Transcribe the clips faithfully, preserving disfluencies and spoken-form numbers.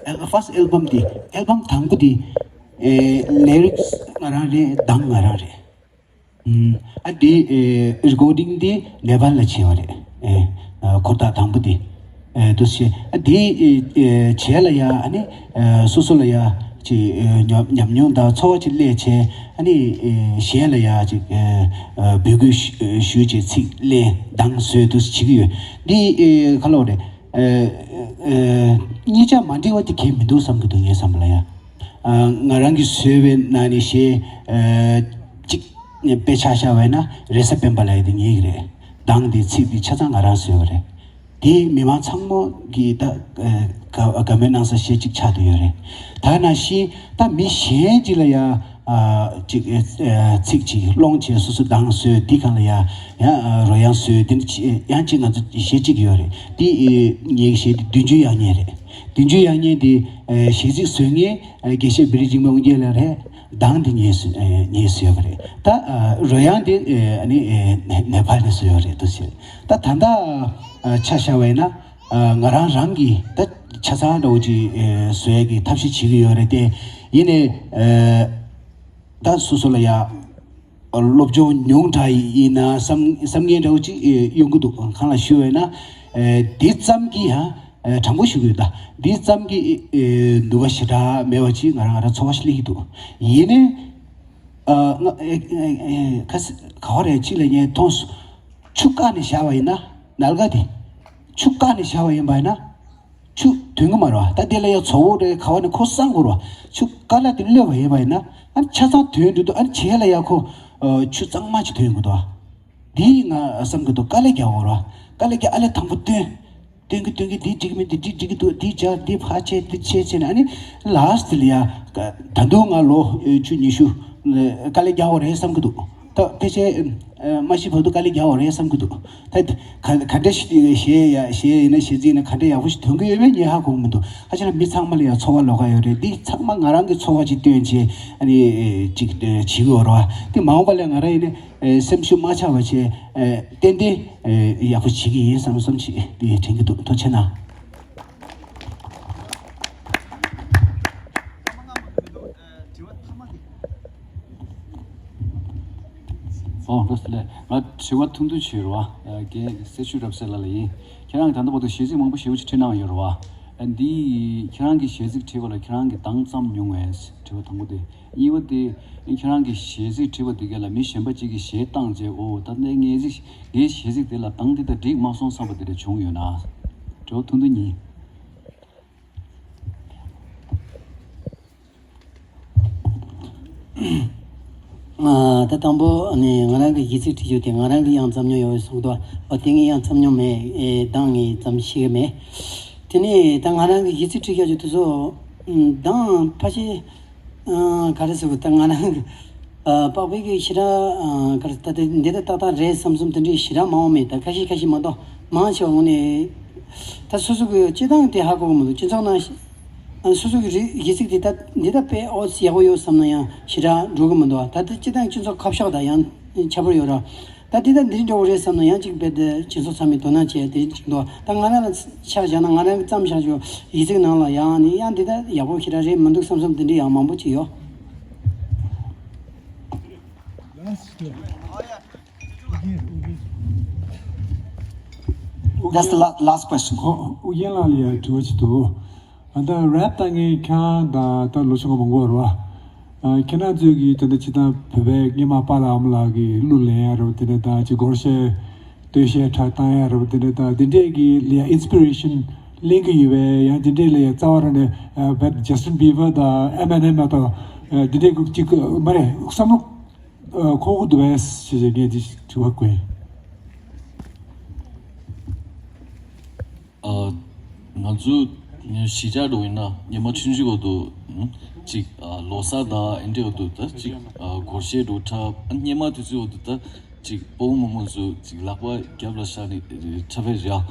ཨལ་first album་དེ་album་དང་པོ་དེ་ཨེ་lyrics་ང་རང་རེད། གདངས་ང་རང་རེད། ཨ་དེ་ཨེ་recording་དེ་ནེ་པཱལ་ལ་བྱས་པ་རེད། ཨེ་ཨ་འཁོར་ཐག་དང་པོ་དེ་ཨེ་དུ་བྱས། ཨ་དེ་ཨེ་ཨེ་བྱས་ལ་ཡ་ཨ་ནི་ཨེ་སོ་སོ་ལ་ཡ་ཅིག་ཨེ་ཉམས་ཉམས་མྱོང་དང་ཚོར་བ་ཅིག་སླེབས་བྱས། ཨ་ནི་ཨེ་གཞན་ལ་ཡ་ཅིག་ཨེ་ཨ་འབོད་སྐུལ་ཞུ་ཞུས་བྱས་ཚིག་ལེན་གདངས་བཟོས་དུ་བྱེད་ཀྱི་ཡོད། འདི་ཨེ་ག་ལབ་རེད། ཨེ་ཨེ་གཉིས་ཆ་མ་འགྲིག་པ་དེ་གལ་མི་འདུག་བསམ་གྱི་འདུག་ངའི་བསམ་པ་ལ་ཡ། ཨ་ང་རང་གིས་བཟོས་པའི་ནང་ནས་གཞས་ཨ་གཅིག་དཔེ་ཆ་བཞག་པ་ཡིན་ན་རེས་གཟའ་སྤེན་པ་ལབ་ཡ་དེ་ངའི་གི་རེད། གདངས་དེ་ཚིག་དེ་ཆ་ཚང་ང་རང་བཟོས་པ་རེད། དེ་མི་མང་ཚང་མ་གིས་ད་ཨ་དགའ་དགའ་མོས་གནང་ས་གཞས་གཅིག་ཆགས་བསྡད་ཡོད་རེད། ད་ནང་བཞིན་ད་མི་གཞན་གཅིག་ལ་ཡ་ཨ་གཅིག་ཨ་ཚིག་གཅིག་སློང་བྱས་སོ་སོ་གདངས་བཟོས། དེ་སྒང་ལ་ཡ་ཡང་ཨ་རོལ་དབྱངས་བཟོས། དེ་འདྲ་ཡང་གཅིག་ང་ཚོ་གཞས་གཅིག་ཡོད་རེད། དེ་ཨེ་ངའི་གཞས་དེ་བདུན་ཅུ་ཡག་ཉེས་རེད། བདུན་ཅུ་ཡག་ཉེས་དེ་ཨེ་གཞས་ཚིག་བཟོ་མཁན་ཨེ་དགེ་བཤེས་བེ་རི་འཇིགས་མེད་དབང་རྒྱལ་ལགས་རེད། གདངས་དེ་ངས་བཟོས་ཨེ་ངས་བཟོས་པ་རེད། ད་ཨ་རོལ་དབྱངས་དེ་ཨེ་ཨ་ནི་ཨེ་ནེ་ནེ་པཱལ་ནས་བཟོས་ཡོད་རེད་འདུག་ཟེར། ད་ད་ལྟ་ཨ་ཆ་བཞག་པ་ཡིན་ན་ཨ་ང་རང་རང་གིས་ད་ཆ་ཚང་འདྲ་བོ་ཅིག་ཨེ་བཟོ་ཡས་ཀྱི་ཐབས་ཤེས་བྱེད་ཀྱི་ཡོད་རེད་དེ། ཡིན་ནའི་ཨེ་ད་སོ་སོ་ལ་ཡ་སློབ་སྦྱོང་ཉུང་དྲགས་ཡིན་ན་བསམ་བསམ་ངན་འདྲ་བོ་ཅིག་ཨེ་ཡོང་གི་འདུག་གང་ལ་ཞུ་བས་ན་ཨེ་འདི་ཙམ་གྱིས་ཡང་ཨེ་དྲང་པོ་ཞུ་གི་ཡོད། ད་འདི་ཙམ་གྱིས་ཨེ་ནུས་པ་ཞེ་དྲག་མེད་པ་ཅིག་ང་རང་ང་རང་ཚོར་བ་ཞིག་སླེབས་ཀྱི་འདུག་ཡིན་ནའི་ཨ་ང་ཨེ་ཨེ་ཨེ་ག་ས་ག་བ་རེད་ཅིག་ལ་ངས་མཐོང་སོང་། ཆུ་བཀག་ནས་བཞག་པ་ཡིན་ན་ནལ་ག་དེ་ཆུ་བཀག་ནས་བཞག་པ་ཡིན་པ་ཡིན་ན། ཆུ་ཐོན་གི་མ་རེད་བ། ད་དེ་ལ་ཡ་བཙོ་བོ་རེད་ག་བ་ནས་ཁོ་སྲང་དགོས་རེད་བ། ཆུ་ཀ་ལ་དེ་གློད་པ་ཡིན་པ་ཡིན་ན་ཨ་ཆ་ཚང་ཐོན་འགྲོ་འདུག་ཨ་ནི་བྱེད་ཡ་ལ་ཡ་ཁོ་ཨ་ཆུ་གཙང་མ་ཅིག་ཐོན་དགོས་འདུག་བ། འདི་ང་བསམ་གི་འདུག་དཀའ་ལས་རྒྱག་དགོས་རེད་བ། དཀའ་ལས་རྒྱག་ཨ་ལས་དང་པོ་བཏོན། བཏོན་གི་བཏོན་གི་འདི་འགྲིག་མི་འདི་འགྲིག་འགྲིག་གི་འདུག་འདི་སྦྱར་འདི་ཕར་ཆད་འདི་ཆད་བྱས་ནས་ཨ་ནི་ལཱསི་ཊི་ལ་ཡ་ད་དུང་ང་ལོ་བཅུ་ཉི་ཤུ་དཀའ་ལས་རྒྱག་དགོས་རེད་བསམ་གི་འདུག་ད་ཕལ་ཆེར་མ་ཤི་བར་དུ་དཀའ་ལས་རྒྱག་དགོས་རེད་བསམ་གི་འདུག་ད་ག་ག་འདྲ་ཞིག་བཤད་ཡ་བཤད་ཡིན་ན་བཤད་ཚིག་ན་ག་འདྲ་ཡག་པོ་ཞིག་ཐོན་གི་ཡོད་མེད་ངས་ཧ་གོ་གི་མི་འདུག་ཨ་ཅེ་ལ་མི་ཚང་མ་ལ་ཡང་ཚོར་བ་ལོགས་ཀ་ཡོད་རེད། འདི་ཚང་མ་ང་རང་གི་ཚོར་བ་ཅིག་སྟོན་བྱས་ཨ་ནི་ཅིག་བྱེད་དགོས་རེད་བ། འདི་མ་འོངས་པ་ལ་ང་རང་ཡིན་ན་སེམས་ཤུགས་མ་ཆག་པ་བྱས་ཏན་ཏན་ཡག་པོ་བྱེད་ཀྱི་ཡིན་བསམ་བསམ་ཅིག་འདི་དྲན་གི་འདུག་ཐུགས་རྗེ་གནང་། ཨོ་བཀྲ་ཤིས་བདེ་ལེགས། ང་དྲི་བ་ཐུང་ཐུང་ཞིག་ཡོད་རེད་བ། རྒན་སེ་ཤུ་རབ་གསལ་ལགས་ལ་ཡིན། ཁྱེད་རང་གིས་ད་ལྟ་བར་དུ་གཞས་ཚིག་མང་པོ་ཞེ་པོ་ཅིག་བྲིས་གནང་ཡོད་རེད་བ། འདི་ཁྱེད་རང་གིས་གཞས་ཚིག་བྲིས་པ་ལ་ཁྱེད་རང་གིས་གདངས་ཙམ་མྱོང་བས། དྲི་བ་དང་པོ་དེ། གཉིས་པ་དེ་ཁྱེད་རང་གིས་གཞས་ཚིག་བྲིས་པ་དེ་ག་ལ་མི་གཞན་པ་གཅིག་གིས་གཞས་བཏང་རྗེས་ཨོ་ད་ནས་ངའི་ཚིག་ངའི་གཞས་ཚིག་དེ་ལ་གདངས་འདི་ལྟར་འགྲིག་མ་སོང་བསམ་པ་དེ་འདྲ་བྱུང་ཡོད་ན། དྲི་བ་ཐུང་ཐུང་གཉིས། ད་དང་པོ་ནི་ང་རང་གི་གཞས་ཚིག་བྲིས་རྒྱུ་དེ་ང་རང་གི་ཡང་བརྩམས་མྱོང་ཡོད་པའི་གསུང་དོ། འོ་དེ་ངས་ཡང་བརྩམས་མྱོང་མེད། ཨེ་གདངས་ངས་བརྩམས་ཤེས་ཀྱི་མེད། དེ་ནས་ད་ང་རང་གི་གཞས་ཚིག་བྲིས་རྒྱུ་དེ་ཚོ་གདངས་ཕལ་ཆེར་ག་རེ་ཟེར་དགོས། ད་ང་རང་གི་པགས་པའི་གི་ཞེ་དྲག་ག་རེ་ད་དེ་འདི་ད་ཏག་ཏག་རེད་བསམ་བསམ་དེ་འདྲའི་ཞེ་དྲག་མང་བ་མེད། ད་ཁ་ཤས་ཁ་ཤས་མ་གཏོགས་མང་ཆེ་བ་ངོ་ནས་ད་སོ་སོ་གི་སྤྱི་བཏང་དེ་ཧ་གོ་གི་མི་འདུག་སྤྱི་ཚོགས་ནང་ཨ་སོ་སོ་གི་རིགས་གཞས་ཚིག་དེ་ད་འདི་ད་དཔེ་ཨོ་ཙི་ཡག་པོ་ཡོད་བསམ་ན་ཡང་ཞེ་དྲག་འགྲོ་གི་མི་འདུག་ད་ལྟ་སྤྱི་བཏང་སྤྱི་ཚོགས་ཁ་ཕྱོགས་དང་ཡང་ཁྱད་པར་ཡོད་ར། ད་འདི་ད་འདི་འདྲ་བོ་རེད་བསམ་ན་ཡང་ཅིག་རྦད་དེ་སྤྱི་ཚོགས་ཚང་མས་དོ་སྣང་བྱས་དེ་ཅིག་འདུག་ད་ང་རང་ལ་ཆ་བཞག་ན་ང་རང་གི་བརྩམས་བཞག་ཆོག་གཞས་ཚིག་ནང་ལ་ཡང་ནི་ཡང་འདི་ད་ཡག་པོ་ཞེ་དྲག་རེད་མི་འདུག་བསམ་བསམ་འདི་འདྲ་ཡང་མང་པོ་ཅིག་ཡོད། That's the la- last question. ཨོ་ཨོ་རྒྱན་ལགས་ལ་ཡང་དྲི་བ་ཅིག་འདུག་ཨ་ད་རེབ་ལྟ་ངན་ཁྱེད་རང་དང་ད་ལོ་ཆུང་བ་མང་པོ་རེད་བ། ཨ་ཁྱེད་རང་ཚོས་ཀྱི་ད་ལྟ་ཅི་ད་བོད་པའི་སྔོན་མ་པཱ་ལགས་ཨ་མ་ལགས་ཀྱི་གླུ་ལེན་ཡ་རེད་བ། དེ་ནས་ད་ཅི་སྒོར་གཞས་སྟོད་གཞས་འཁྲབ་བཏང་ཡ་རེད་བ། དེ་ནས་ད་དེ་འདྲས་ཀྱི་ལ་ཡ་ཨིན་སི་པི་རེ་ཤན་ལེན་གི་ཡོད་པས། ཡང་དེ་འདྲས་ལ་ཡ་རྩ་བ་རང་ནས་ཨ་བད་ཇ་སི་ཊིན་བྷི་བར་དང་ཨེམ་ཨེན་ཨེམ་མ་གཏོགས་ཨ་དེ་འདྲས་ཀྱི་ཅིག་མ་རེད་བསམ་བློ་ཨ་འཁོར་གི་འདུག་པས་ཞེས་ངས་འདི་དྲི་བ་བཀོད། ཨ་ང་ཚོ་གཞིས་ཆགས་འགྲོ་ཡིན་ན་སྔོན་མ་ཆུང་ཆུང་འོག་ཏུ་ཨ་ཅིག་ཨ་ལོ་གསར་དང་ཨེ་འདྲའི་འོག་ཏུ་ད་ཅིག་ཨ་སྒོར་གཞས་འགྲོ་འཁྲབ། ཨ་སྔོན་མ་དུས་ཚོད་འོག་ཏུ་ད་ཅིག་སྤོ་བོ་མོ་མོ་ཚོ་ཅིག་ལག་པ་རྒྱབ་ལ་བཞག་ནས་འཁྲབ་པའི་རེད།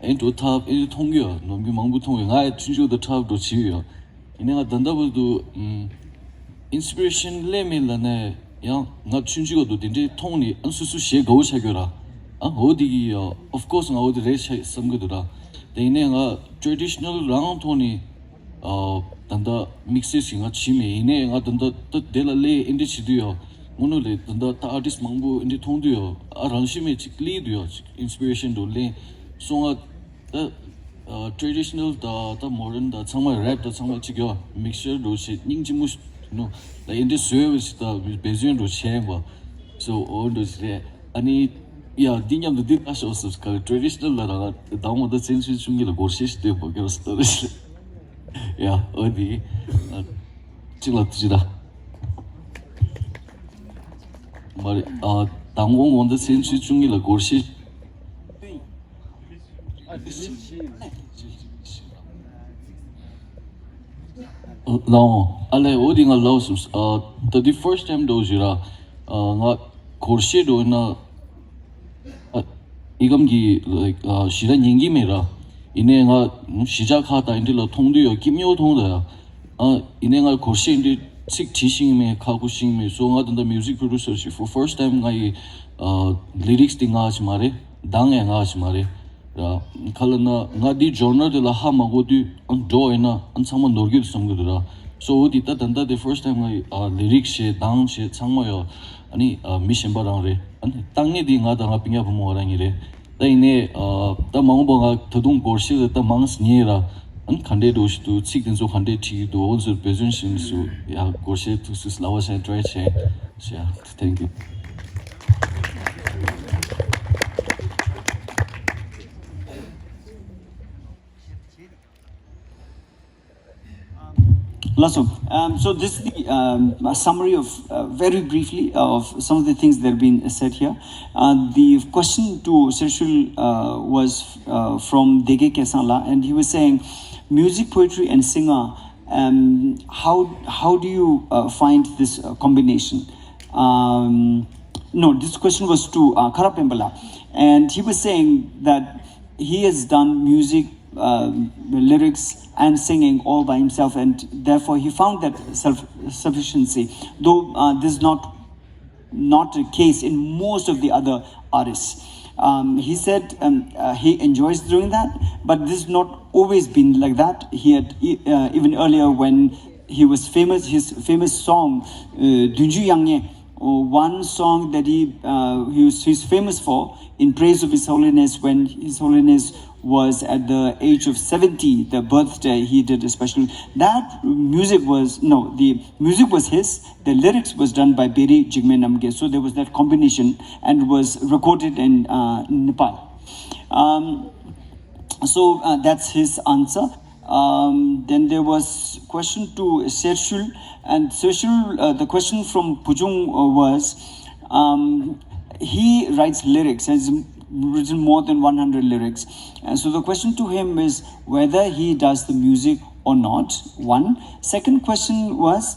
ཨེ་འགྲོ་འཁྲབ་ཨེ་མཐོང་གི་ཡོད། ནམ་རྒྱུན་མང་པོ་མཐོང་གི་ཡོད། ང་ཡང་ཆུང་ཆུང་འོག་ཏུ་འཁྲབ་འགྲོ་བྱེད་ཀྱི་ཡོད། ཡིན་ནའི་ང་ད་ལྟ་བར་དུ་ཨིན་སི་པི་རེ་ཤན་སླེབས་མེད་ལབ་ནའི་ཡང་ང་ཆུང་ཆུང་འོག་ཏུ་དེ་འདྲའི་མཐོང་ནས་ཨ་སོ་སོ་གཞས་དགའ་བོ་ཆགས་ཀྱི་ཡོད་ར། ཨ་འོ་དེ་གི་ཡ་of course ང་འོ་དེ་རེད་ཤག་བསམ་གྱི་འདུག་ར། དེ་ཡིན་ནའི་ང་ཊེ་རེ་ཌི་ཤ་ནལ་རང་ཐོག་ནས་ ཨ་ད་ལྟ་དམིགས་བསལ་ཞིག་ང་བྱིས་མེད། ཡིན་ནའི་ང་ད་ལྟ་ད་དེ་ལ་སླེབས་ཨེ་འདྲ་བྱེད་དུས་ཡོད། དངོས་གནས་ལས་ད་ལྟ་ད་ཨར་ཊིསི་མང་པོ་ཨེ་འདྲ་མཐོང་དུས་ཡོད། ཨ་རང་བཞིན་མེད་ཅིག་སླེབས་དུས་ཡོད། ཅིག་ཨིན་སི་པི་རེ་ཤན་འདྲ་སླེབས་སོང་། ང་ད་ཨ་ཊེ་ཌི་ཤི་ནལ་དང་ད་མོ་ཌན་དང་ཚང་མ་རེབ་དང་ཚང་མ་ཅིག་ཡོད། མིག་སི་ཅར་འདྲ་བྱས་སྙིང་རྗེ་མོ་ཞིག་ནོ། ད་ཨེ་འདྲ་བཟོས་པ་ཞིག་ད་འབད་བརྩོན་འདྲ་བྱས་པ། སོ་འོ་འདྲ་ཞིག་རེད། ཨ་ནི་ཡ་འདི་མཉམ་དུ་འདི་ལྟ་ཤོག་ཟེར། ག་ཊེ་ཌི་ཤི་ནལ་ལ་ར་ང་ད་མོ་ད་ཚན་ཆུང་ཆུང་གི་ལ་སྒོར་གཞས་ཤིག་འདོན་པ་སྐྱོ་སྟོ་རེད། ཡ་ཨོ་དི་ཨ་གཅིག་ལ་ཐུགས་རྗེ་ད། མ་རེད། ཨ་དང་པོ་ངོ་ད་སེམས་ཤུགས་ཆུང་ངུ་ལ་སྒོར་གཞས། ལའོ་ཨ་ལས་ཨོ་དི་ང་ལའོ་སུ་ཨ་ད་དི་first time་འདྲ་བོ་ཞིག་ར། ཨ་ང་སྒོར་གཞས་འདྲ་བོ་ན། ཨ་ཨི་ཀམ་གྱི་like ཨ་གཞས་ད་ཉན་གྱི་མེད་ར། ཡིན་ནའི་ང་གཞིས་ཆགས་ཁག་དང་འདི་ལ་མཐོང་དུས་ཡོད་སྐྱིད་ཉོ་མཐོང་ད་ཡ། ཨ་ཡིན་ནའི་ང་སྒོར་གཞས་འདི་ཚིག་བྲིས་ཤེས་མེད། ཁག་པོ་ཤེས་མེད། སོ་ང་ད་ལྟ་music producer་ཞིག་for first time་ང་ཡི་ཨ་ལི་རིགས་འདི་ང་ཞིག་མ་རེད། གདངས་ཡང་ང་ཞིག་མ་རེད། ར་ཁ་ལ་ན་ང་འདི་ཇོ་ནར་དེ་ལ་ཧ་མ་གོ་དུས་ཨ་འགྲོ་ཡིན་ན་ཨ་ཚང་མ་ནོར་གྱི་འདུག་བསམ་གྱི་འདུག་ར། སོ་འོ་དེ་ད་ད་ལྟ་དེ་first time་ང་ཨ་ལི་རིག་བྱས་གདངས་བྱས་ཚང་མ་ཡོད། ཨ་ནི་ཨ་མི་གཞན་པ་རང་རེད། ཨ་ནི་བཏང་ནི་དེ་ང་དང་ང་སྤུན་ཀྱག་བུ་མོ་རང་གཉིས་རེད། ད་ཡིན་ནའི་ཨ་ད་མ་འོངས་པ་ང་ད་དུང་སྒོར་གཞས་ལ་ད་མང་ཙམ་ཉན་ར། ཨ་ནི་ག་འདྲས་འགྲོ་ཞིག་འདུག་ཚིག་དེ་ཚོ་ག་འདྲས་བྲིས་ཀྱི་འདུག་འོ་ཚོར་འབད་བརྩོན་བྱེད་ནས་སུ་ཡ་སྒོར་གཞས་ཐུགས་སུ་ལ་བ་བྱས་try་བྱས་བྱས། Thank you. Lasso. Um, so this is the um, a summary of, uh, very briefly of some of the things that have been said here. Uh, the question to Sershul uh, was uh, from Dege Kesangla, and he was saying, music, poetry, and singer. Um, how how do you uh, find this uh, combination? Um, no, this question was to uh, Kharap Pembala, and he was saying that he has done music, um, lyrics and singing all by himself, and therefore he found that self-sufficiency, though uh, this is not not the case in most of the other artists. Um, he said um, uh, he enjoys doing that, but this has not always been like that. He had e- uh, even earlier when he was famous, his famous song uh, Dunju Yangye, uh, one song that he uh, he was he's famous for in praise of His Holiness, when His Holiness was at the age of seventy, the birthday, he did a special. That music was, no, the music was his, the lyrics was done by Beri Jigme Namge. So there was that combination and was recorded in uh, Nepal. Um, so uh, that's his answer. Um, then there was question to Sershul, and Sershul, uh, the question from Pujung uh, was, um, he writes lyrics, has written more than one hundred lyrics, and so the question to him is whether he does the music or not. One. Second question was,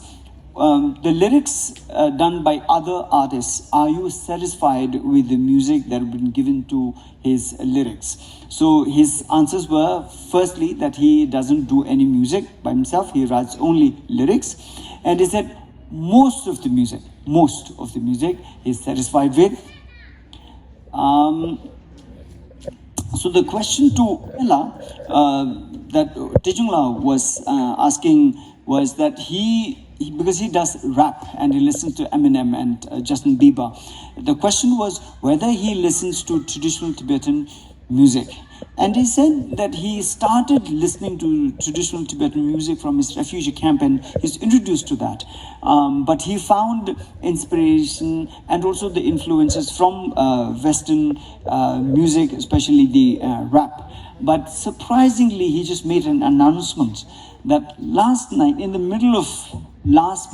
um, the lyrics uh, done by other artists, are you satisfied with the music that have been given to his lyrics? So his answers were, firstly, that he doesn't do any music by himself, he writes only lyrics. And he said most of the music, most of the music he's satisfied with. Um, so the question to Ella uh, that Tejungla was uh, asking was that he, he, because he does rap and he listens to Eminem and uh, Justin Bieber. The question was whether he listens to traditional Tibetan music. And he said that he started listening to traditional Tibetan music from his refugee camp and he's introduced to that. Um, but he found inspiration and also the influences from uh, Western uh, music, especially the uh, rap. But surprisingly, he just made an announcement that last night, in the middle of last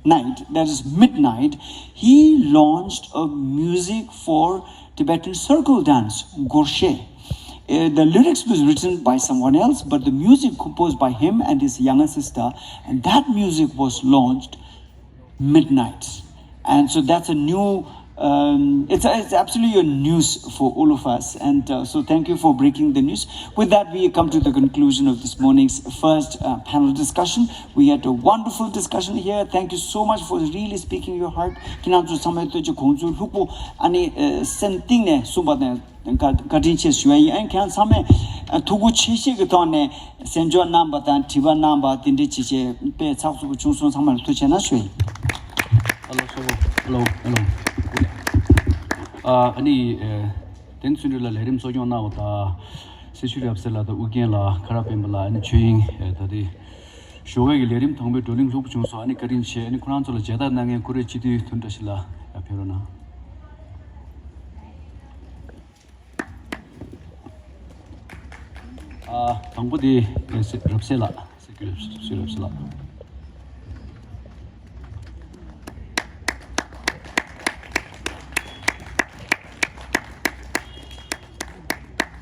night, that is midnight, he launched a music for Tibetan circle dance, Gorshe. Uh, the lyrics was written by someone else, but the music composed by him and his younger sister, and that music was launched midnight. And so that's a new Um, it's, it's absolutely a news for all of us, and uh, so thank you for breaking the news. With that, we come to the conclusion of this morning's first uh, panel discussion. We had a wonderful discussion here. Thank you so much for really speaking your heart. ཁྱེད་རང་ཚོ་ཚང་མས་ལྟོས་ཀྱི་ཁོང་ཚོའི་ལྷུག་པོ་ཨ་ནི་ཨ་སེམས་གཏིང་ནས་གསུངས་པ་དང་བཀའ་བཀའ་དྲིན་ཆེ་ཞུ་ཡ་ཡིན། ཨ་ནི་ཁྱེད་རང་ཚང་མས་ཨ་ཐུགས་ཁུར་ཆེ་བཞེས་ཀྱི་ཐོག་ནས། གསན་འཇོག་གནང་བ་དང་དྲི་བ་གནང་བ་དེ་འདྲའི་ཅིག་བྱས་དཔེ་ཚགས་ཚུད་པོ་བྱུང་སོང་། ཚང་མ་ལ་ཐུགས་རྗེ་གནང་ཞུ་ཡིན། Hello, hello, hello, hello. ཨ་ཨ་ནི་ཨེ་བསྟན་འཛིན་བརྩོན་འགྲུས་ལགས་ལས་རིམ་གཙོ་སྐྱོང་གནང་བ་དང་། སེ་ཤུ་རབ་གསལ་ལགས་དང་ཨུ་རྒྱན་ལགས། ཁ་རག་སྤེན་པ་ལགས། ཨ་ནི་ཆོས་དབྱིངས། ཨེ་ད་ལྟའི་ཞོགས་ཀས་ཀྱི་ལས་རིམ་དང་པོའི་བགྲོ་གླེང་ལྷུག་པོ་བྱུང་སོང་། ཨ་ནི་བཀའ་དྲིན་ཆེ། ཨ་ནི་ཁོ་རང་ཚོ་ལ་མཇལ་དར་གནང་མཁན་ཀུ་རེ་སྤྱི་འཐུས་དོན་བཀྲ་ཤིས་ལགས་ཕེབས་རོགས་གནང་། ཨ་དང་པོ་དེ་རབ་གསལ་ལགས། སེ་ཤུ་རབ་གསལ་ལགས།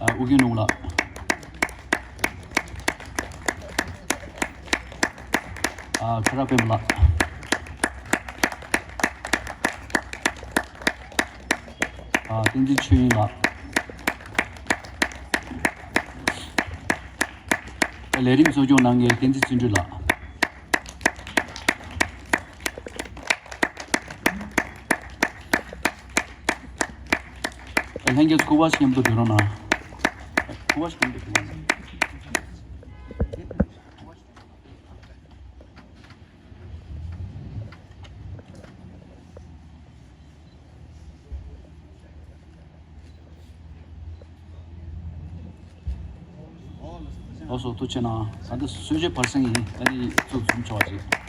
ཨ་ཨུ་རྒྱན་ལུང་ལགས། ཨ་ཁ་རག་སྤེན་པ་ལགས། ཨ་བསྟན་འཛིན་ཆོས་དབྱིངས་ལགས། ཨ་ལས་རིམ་གཙོ་སྐྱོང་གནང་མཁན་བསྟན་འཛིན་བརྩོན་འགྲུས་ལགས། ཨ་ལྷན་རྒྱས་སྐུ་པར་ཞིག་མཉམ་དུ་སྒྲོན་རོགས་གནང་། སྐུ་པར་ཞིག་མཉམ་དུ་སྒྲོན་རོགས་གནང་། ཨོ་སོ་ཐུགས་རྗེ་གནང་། ད་ལྟ་གསོལ་ཇ་བར་གསེང་ཡིན། ཨ་ནི་ཚུར་འཛོམས་ཆོག་ཅིག